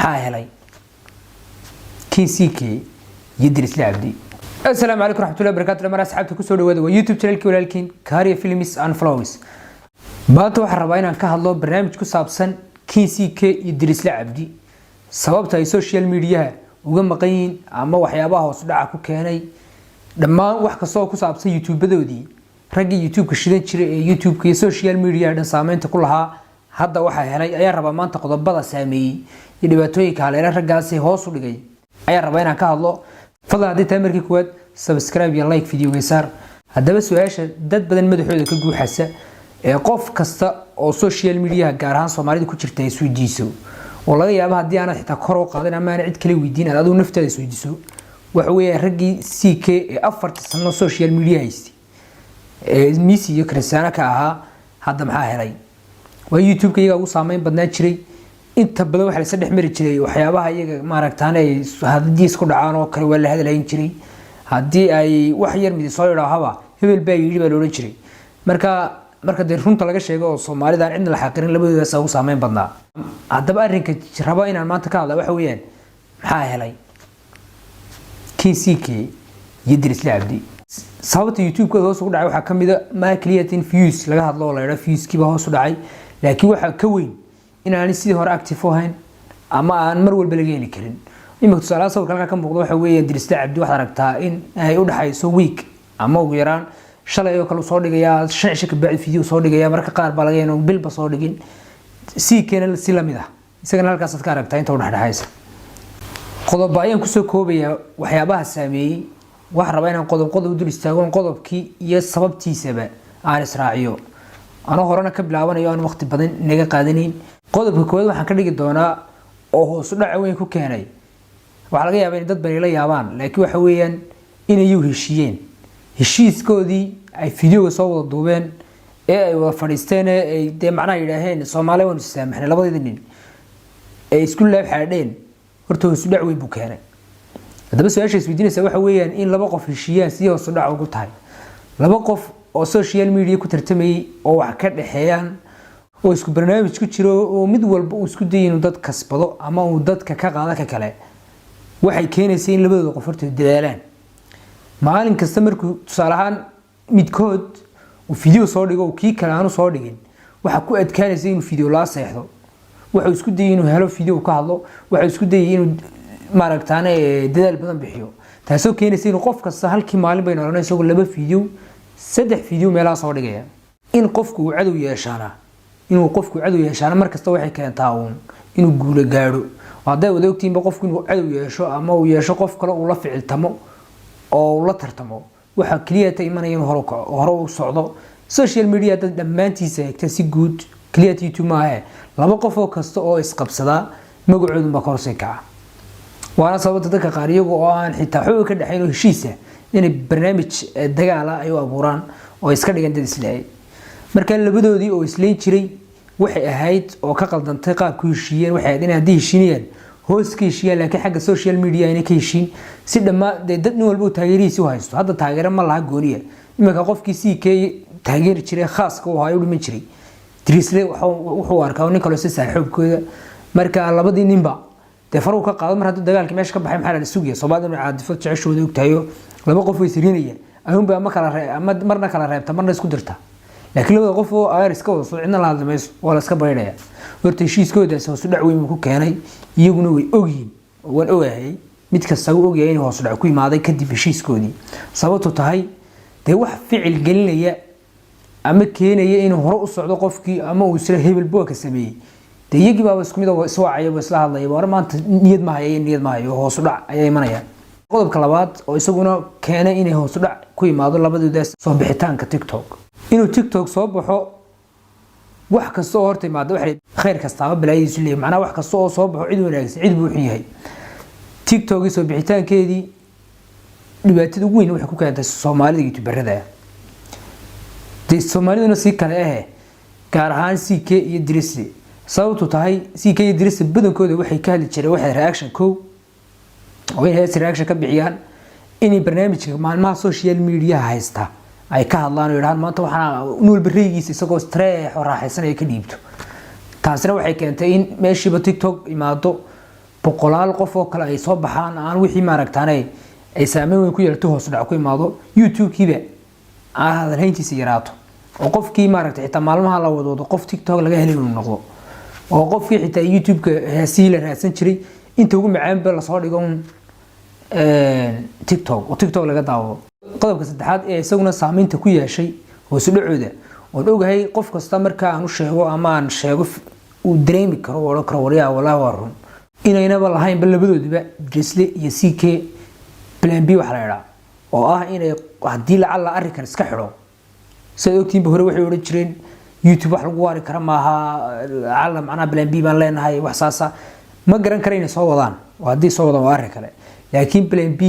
Maxaa helay King CK iyo Dirisle Cabdi? Asalaamu calaykum raxmatullahi barakatu. Dhammaan asxaabta, kusoo dhawaada, waa YouTube channelkii walaalkiin Kaariya Films and Vlogs. Maanta waxaan rabaa inaan ka hadlo barnaamij ku saabsan King CK iyo Dirisle Cabdi, sababta ay social mediaha uga maqan yihiin ama waxyaabaha hoos dhaca ku keenay, dhammaan wax kasta oo ku saabsan YouTubebadoodii, raggii YouTube-ka shidan jiray ee YouTube-ka iyo social media dhan saameynta ku lahaa. Hadda waxaa helay ayaan rabaa maanta, qodobada saameeyey iyo dhibaatooyinka haleele raggaasi hoos u dhigay ayaan rabaa inaan ka hadlo. Fadlan, haddii tahay markii kuwaad, subscribe iyo like videoga saar. Haddaba, su-aasha dad badan madaxooda ka guuxasa ee qof kasta oo social mediaha, gaar ahaan Soomaalida ku jirta, ay isweydiiso, oo laga yaabo haddii aanad xitaa kor u qaadin ama aanad cid kale weydiin, aad adigu naftaada isweydiiso, waxa weeye: raggii CK ee 4ta sano social media haystay ee Messi iyo Cristiano ka ahaa, hadda maxaa helay? Waa YouTube-ka iyagaa ugu saameyn badnaan jiray. Inta badan waxa la dhex mari jiray waxyaabaha iyaga maaragtaan ay haddii isku dhacaan oo kale waa la hadalhayn jiray. Haddii ay wax yar midi soo yidhaahaba, "Hebel baa yidhi" baa la odhan jiray. Marka dee runta laga sheego oo Soomaalida aan cidna la xaqirin, labadoodaas ugu saameyn badnaa. Haddaba, arrinka rabo inaan maanta ka hadla waxa weeyaan: maxaa helay King CK iyo Dirisle Cabdi? Sababta YouTube-kooda hoos ugu dhacay waxaa ka mid a maa keliya in views laga hadlo oo la yidhaho viewskiiba hoos u dhacay, laakiin waxaa ka weyn in aanay sidii hore active u ahayn ama aan mar walba laga heli karin. Imika tusaalaha, sawirka halkaa ka muuqda waxa weeye Dirisle Cabdi. Waxaad aragtaa in ay u dhexayso week ama ugu yaraan shalay oo kale soo dhigayaa, 5 cisho kabacdi video soo dhigaya. Marka qaar baa laga yaabaa inuu bilba soo dhigin. CK-na si lamid ah, isagana halkaasaad ka aragtaa inta u dhexdhexaysa. Qodob ayaan kusoo koobayaa waxyaabaha saameeyey. Waxaan rabaa inaan qodob qodob u dul istaago, qodobkii iyo sababtiisaba aan israaciyo, anoo horena ka bilaabanayo, aan waqti badan naga qaadanayn. Qodobka koowaad waxaan ka dhigi doonaa oo hoos u dhaca weyn ku keenay, waxaa laga yaabaa in dad bani la yaabaan, laakiin waxa weeyaan inay heshiiyeen. Heshiiskoodii ay videoga soo wada duubeen ee ay wada fadhiisteen ee ay dee macnaha yidhaaheen, "Soomaaliya waanu issaamaxnay," labadeeda nin ee isku laab xaadheen, horta hoos u dhac weyn buu keenay. Haddaba, su-aasha isweydiinaysa waxa weeyaan: in laba qof heshiiyaan sidii hoos u dhac ugu tahay? Laba qof oo social media ku tartamayay oo wax ka dhexeeyaan oo isku barnaamij ku jiro oo mid walba uu isku dayay inuu dad kasbado ama uu dadka ka qaado ka kale, waxay keenaysa in labadooda qof horta dadaalaan maalin kasta. Markuu tusaale ahaan midkood uu video soo dhigo oo kii kale aanu soo dhigin, waxaa ku adkaanaysa inuu video laa seexdo. Wuxuu isku dayay inuu helo video ka hadlo, wuxuu isku dayay inuu maaragtaane dadaal badan bixiyo, taasoo keenaysa inuu qof kasta halkii maalin baynu aragno isagoo laba video, saddex video meelaha soo dhigaya. In qofku uu cadow yeeshaana, inuu qofku cadow yeeshaana markasta waxay keentaa uun inuu guulo gaadho. Hadday wada ogtihiinba, qofku inuu cadow yeesho ama uu yeesho qof kale uu la ficiltamo oo uu la tartamo, waxaa keliya ta imanaya inuu hore kaco, hore u socdo. Social media dad dhammaantiisa eegta si guud, keliya YouTube maahe, laba qof oo kasta oo isqabsadaa magacoodunbaa kor sii kaca. Waana sababta dadka qaar, iyagu oo aan xitaa waxba ka dhexayn oo heshiisa, inay barnaamij dagaala ay u abuuraan oo iska dhigan dad islaayay. Marka labadoodii oo islayn jiray, waxay ahayd oo ka qaldantay qaabku heshiiyeen. Waxay ahayd inay haddii heshiinayaan hoos ka heshiiyaan, laakiin xagga social media inay ka heshiin si dhammaa dee dad nin walba uu taageerihiisi u haysto. Hadda taageero ma laha gooniya. Iminka qofkii CK taageeri jiray, khaaska u hayo, u dhiman jiray Drisle, wuxuu arkaa nin kaloo si saaxiibkooda. Marka labadii ninba dee faruu ka qaado. Mar hadduu dagaalkii meesha ka baxay, maxaa la sugaya? Soomaalida inay caadifad jeceshooda ogtahayo, laba qof way siriinaya ayuunba ama kala ama marna kala reebta, marna isku dirta. Laakiin labada qof oo aar iska wada soo, cidna la hadli mayso, waa la iska baydhaya. Horta heshiiskoodaasi hoos u dhac weyn buu ku keenay, iyaguna way ogyihiin oo waan ogahay mid kasta uu ogyahay inuu hoos u dhac ku imaaday kadib heshiiskoodii. Sababtu tahay dee wax ficil gelinaya ama keenaya inuu hore u socdo qofkii ama uu isla hebel boaka sameeyey, dee iyagii baaba isku mid oo iswacaya, isla hadlaya, war maanta niyad ma hayo, niyad ma hayo, hoos u dhac ayaa imanaya. Qodobka labaad oo isaguna keenay inay hoos u dhac ku imaado labadoodaas, soo bixitaanka TikTok. Inuu TikTok soo baxo, wax kasta oo horta imaada waxay khayr kastaaba balaayadiisu leeyahay. Macnaha, wax kasta oo soo baxo, cid wanaagsan, cid buu xun yahay. TikTokii soo bixitaankeedii dhibaatada ugu weyn waxay ku keentay Soomaalida YouTuberada. Dee Soomaaliduna si kale ahe, gaar ahaan CK iyo Drisle. Sababtu tahay, CK iyo Drisle badankooda waxay ka hadli jireen waxay reaction kow oo inay hees reaction ka bixiyaan, inay barnaamijka maalmaha social media haysta ay ka hadlaan oo yidhahaan maanta waxaa nin walba reygiisa isagoo streex oo raaxaysanaya ka dhiibto. Taasina waxay keentay in meeshiiba TikTok imaado. Boqolaal qof oo kale ay soo baxaan, aan wixii maaragtaane ay saameyn weyn ku yeelato, hoos dhac ku imaado, YouTube-kiiba aan hadalhayntiisa yaraato, oo qofkii maaragtay xitaa maalmaha la wadwado qof TikTok laga helay inuu noqdo, oo qofkii xitaa YouTube-ka heesihii la raadsan jiray inta ugu macaanba lasoo dhigo un TikTok oo TikTok laga daawado. Qodobka saddexaad ee isaguna saameynta ku yeeshay hoos u dhacooda, oon ogahay qof kasta marka aan u sheego ama aan sheego uu dareemi karo oo odhan karo, "Waryaa, walaahi waa run," inaynaba lahaynba labadooduba, Dirisle iyo CK, plan B waxa la idhaa, oo ah inay haddii lacalla arrinkan iska xidho. Sidaad ogtiinba, hore waxay odhan jireen YouTube wax lagu waari kara maaha, lacalla macnaha plan B baan leenahay, wax saasa. Ma garan kara inay soo wadaan, oo haddii soo wadaan waa arrin kale, laakiin plan B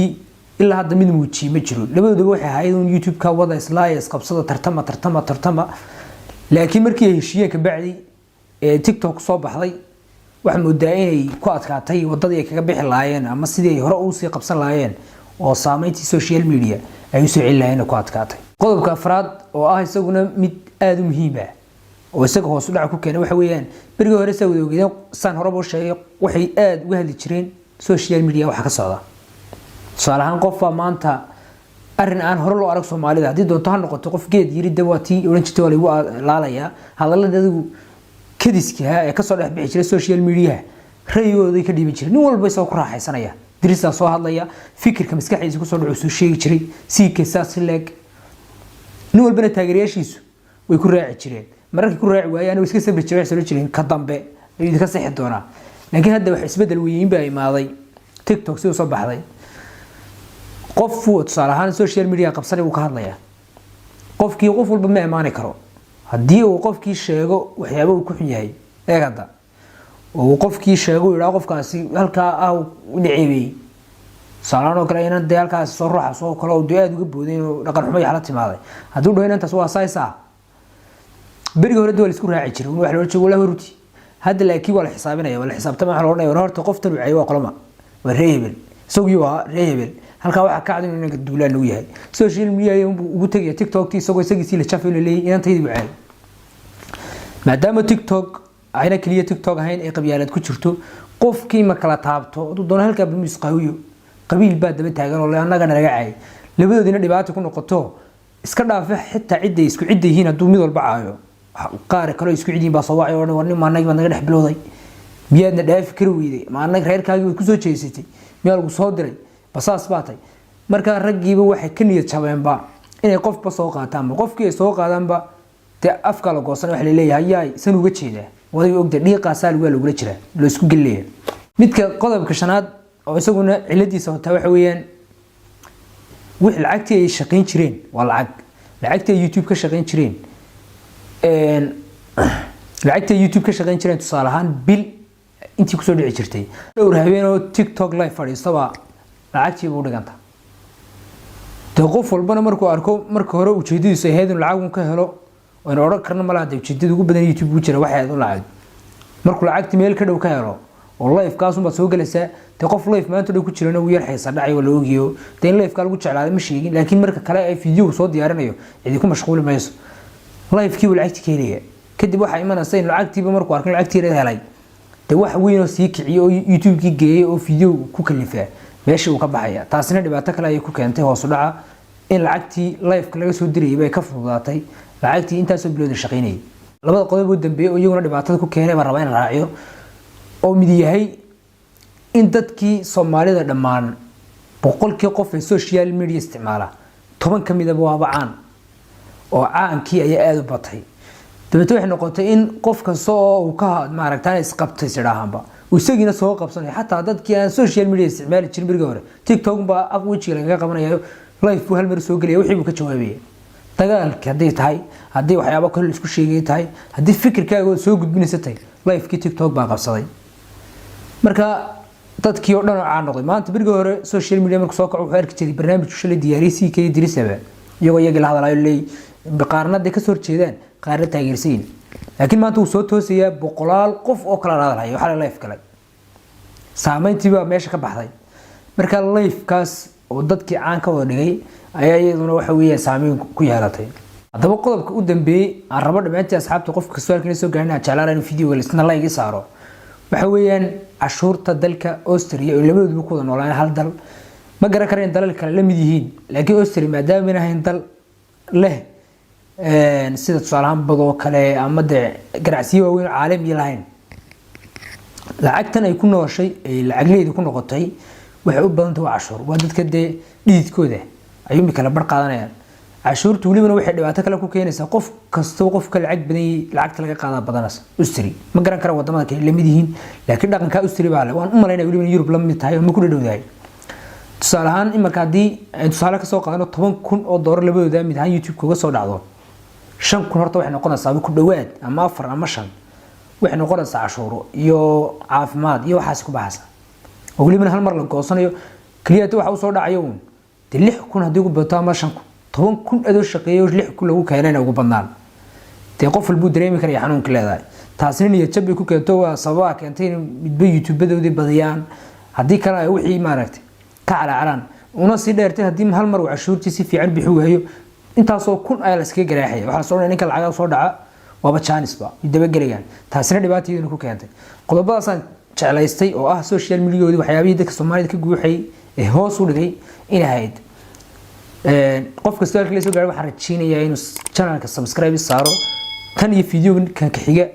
ilaa hadda mid muujiye ma jiro. Labadooduba waxay ahayd un YouTube-ka wada islaaya, isqabsada, tartama, tartama, tartama. Laakiin markii ay heshiiyeen kabacdi ee TikTok soo baxday, waxaa moodaa inay ku adkaatay wadadii ay kaga bixi lahaayeen ama sidii ay hore usii qabsan lahaayeen oo saameyntii social media ay usoo celi lahaayeen ku adkaatay. Qodobka afraad, oo ah isaguna mid aada u muhiim ah oo isaga hoos u dhac ku keenay, waxa weeyaan berigii hore, saa wada ogeedeen, saan horeba u sheegay, waxay aada uga hadli jireen social media waxa ka socda. Tusaale ahaan, qof baa maanta arrin aan hore loo arag Soomaalida, haddii doonto ha noqoto, qof geed yiri de waa tii odhan jirtay, waa lagu laalayaa. Hadallada adigu kadiska ee kasoo dhex bixi jiray social mediaha ra'yigooday ka dhiiban jireen, nin walba isagoo ku raaxaysanaya. Dirisaa soo hadlaya, fikirka maskaxdiisa kusoo dhacu soo sheegi jiray. Siika saas leeg, nin walbana taageerayaashiisu way ku raaci jireen. Mararkay ku raaci waayaan way iska sabri jireen, waxay soo jireen ka dambe ayuu idinka sixi doonaa. Laakiin hadda wax isbedel weyn baa imaaday. TikTok si soo baxday, qof tusaale ahaan social media qabsanay wuu ka hadlayaa qofkii. Qof walba ma imaani karo. Haddii uu qofkii sheego waxyaaba uu ku xun yahay, eeg hadda, oo uu qofkii sheego, uu yidhaha qofkaasi halkaa ah naceebeeyey, tusaalahaan oo kale, inan dee halkaasi soo ruuxa soo kale oo dee aada uga booday inuu dhaqan xumo iyo la timaaday, hadduu dhaho inantaas waa saysaa, berigii hore de waa la isku raaci jiray, wax la odhan jiray wallahi waruti. Hadda laakiin waa la xisaabinaya, waa la xisaabtama. Waxa la odhanaya, war horta qoftan uu caayay waa qolama? Waa ree hebel. Isagii waa ree hebel. Halkaa waxaa ka cad inuu inanka duulaan lagu yahay. Social media unbuu ugu tegaya TikTokti, isagoo isagiisii la jafay, la leeyahay inantaydii buu caayay. Maadaama TikTok ayna keliya TikTok ahayn ee qabyaalad ku jirto, qofkii ma kala taabto hadduu doono halkaa bamis qaawiyo, qabiil baa daba taagan oo le annagana laga caayay. Labadoodina dhibaata ku noqoto. Iska dhaafe xitaa cidday isku cidda yihiin, hadduu mid walba caayo, qaar kaloo isku cid yihiin baa soo wacay oo war nin, ma annagii baad naga dhex bilowday? Miyaadna dhaafi kari weyday? Ma annaga reerkaagii baad kusoo jeesatay? Miyaa lagu soo diray? Basaas baa tay. Markaa raggiiba waxay ka niyad jabeenba inay qofba soo qaataanba. Qofkii ay soo qaadaanba dee afka la goosan, waxa laleeyahay yaay san uga jeedaa waday ogda dhiiqaasaa waa lagula jiraa, loo isku gelinaya. Midka qodobka shanaad oo isaguna ciladiisa wataa waxa weeyaan wix lacagtii ay shaqayn jireen, waa lacag, lacagtii ay YouTube ka shaqayn jireen, lacagtii ay YouTube ka shaqayn jireen, tusaale ahaan bil intii kusoo dhici jirtay, dhowr habeen oo TikTok live fadhiistaba lacagtii buu dhiganta. Dee qof walbana markuu arko, marka hore ujeedadiisu ay ahayd inuu lacag un ka helo, aynu odhan karno malaha dee ujeedada ugu badan YouTube ugu jira waxay ahayd un lacag, markuu lacagtii meel ka dhow ka helo oo live-kaasunbaad soo gelaysaa, dee qof live maanta dhow ku jirana wuu yar xiisa dhacay, waa la ogiyo. Dee in live-kaa lagu jeclaaday ma sheegin, laakiin marka kale ay video soo diyaarinayo cidi ku mashquuli mayso, live-kii buu lacagtii ka helaya. Kadib waxaa imanaysa in lacagtiiba markuu arko lacagtii helay, dee wax weyn oo sii kiciyay oo YouTube-kii geeyay oo video ku kalifaa meeshii uu ka baxaya. Taasina dhibaato kale ayay ku keentay, hoos u dhaca in lacagtii live-ka laga soo dirayay bay ka fududaatay lacagtii intaasoo bilooda shaqaynayay. Labada qodob u dambeeyay oo iyaguna dhibaatada ku keenay baan rabaa in la raaciyo, oo mid yahay in dadkii Soomaalida dhammaan 100-kii qof ee social media isticmaala, 10 ka midaba waaba caan, oo caankii ayaa aada u batay. Dabeete waxay noqotay in qof kasta oo uu ka maaragtaan isqabtay sidhaahanba uu isagiina soo qabsanayo. Xataa dadkii aan social media isticmaali jirin berigii hore, TikTok baa af wejiga lagaga qabanayo, live buu hal mar soo gelaya, wixii buu ka jawaabaya. Dagaalki hadday tahay, haddii waxyaabo kale la isku sheegay tahay, haddii fikirkaaga soo gudbinaysa tahay, live-kii TikTok baa qabsaday. Marka dadkii oo dhan oo caan noqday maanta, berigii hore social media markuu soo kaco wuxuu arki jiray barnaamij shalay diyaariyay sii kaya dirisaba, iyagoo iyagii la hadalayo leey, qaarna hadday kasoo horjeedaan, qaarna taageersayin. Laakiin maanta wuu soo toosayaa, boqolaal qof oo kala hadalhaya, waxaa la live galay, saameyntii baa meesha ka baxday. Marka live-kaas oo dadkii caan ka wada dhigay ayaa iyaduna waxa weeyaan saameyn ku yeelatay. Haddaba qodobka u dambeeyey aan rabo dhammaantii asxaabta, qofka kastoo halkan soo gaarin, aan jeclaan inuu videoga isna like saaro. Waxa weeyaan cashuurta dalka Austria oo labadooduba ku wada noolaan hal dal. Ma garan kara in dalal kale la mid yihiin, laakiin Austria maadaama ahayn dal leh sida tusaalahaan badoo kale ama dee ganacsiyo waaweyn oo caalami lahayn, lacagtan ay ku nooshay ay lacagleyda ku noqotay waxay u badantay waa cashuur. Waa dadka dee dhididkooda ayuu imika kala bar qaadanayaan cashuurta. Welibana waxay dhibaato kale ku keenaysaa qof kastoo qofka lacag badan, lacagta laga qaadaa badanaysa. Austria, ma garan kara wadamada kale lamid yihiin, laakiin dhaqanka Austria baa le. Waan u malaynaya welibana Yurub la mid tahay oo ma ku dhadhowdahay. Tusaale ahaan, imarka haddii aynu tusaale kasoo qaadano $10,000 labadooda mid ahaan YouTube uga soo dhacdo, 5,000 horta waxay noqonaysaa ku dhawaad ama afar ama shan waxay noqonaysaa cashuuro iyo caafimaad iyo waxaasi ku baxaysa, oo welibana hal mar la goosanayo. Keliyata waxa usoo dhacayo uun dee 6,000 haddii ugu badato ama 5,000. 10,000 adoo shaqeeyo 6,000 lagu keenayna ugu badnaan, dee qof walbuu dareemi karaya xanuunka leedahay. Taasina niyad jab bay ku keento. Waa sababaha keentay in midba YouTubebadoodii badiyaan, haddii kale ay wixii maaragtay ka calaacalaan. Una sii dheertay, haddii hal mar uu cashuurtii si fiican bixi waayo, intaasoo kun ayaa la iskaga garaaxaya. Waxaa la soo odhanaya ninka lacagaa soo dhaca waaba janisba way dabagelayaan. Taasina dhibaatayaduna ku keentay. Qodobadaasaan jeclaystay oo ah social mediagoodii waxyaabihii dadka Soomaalida ka guuxay ee hoos u dhigay inay ahayd. Qof kastoo halka la soo gaaray, waxaan rajeynayaa inuu channelka subscribe saaro. Tan iyo video kan ka xiga.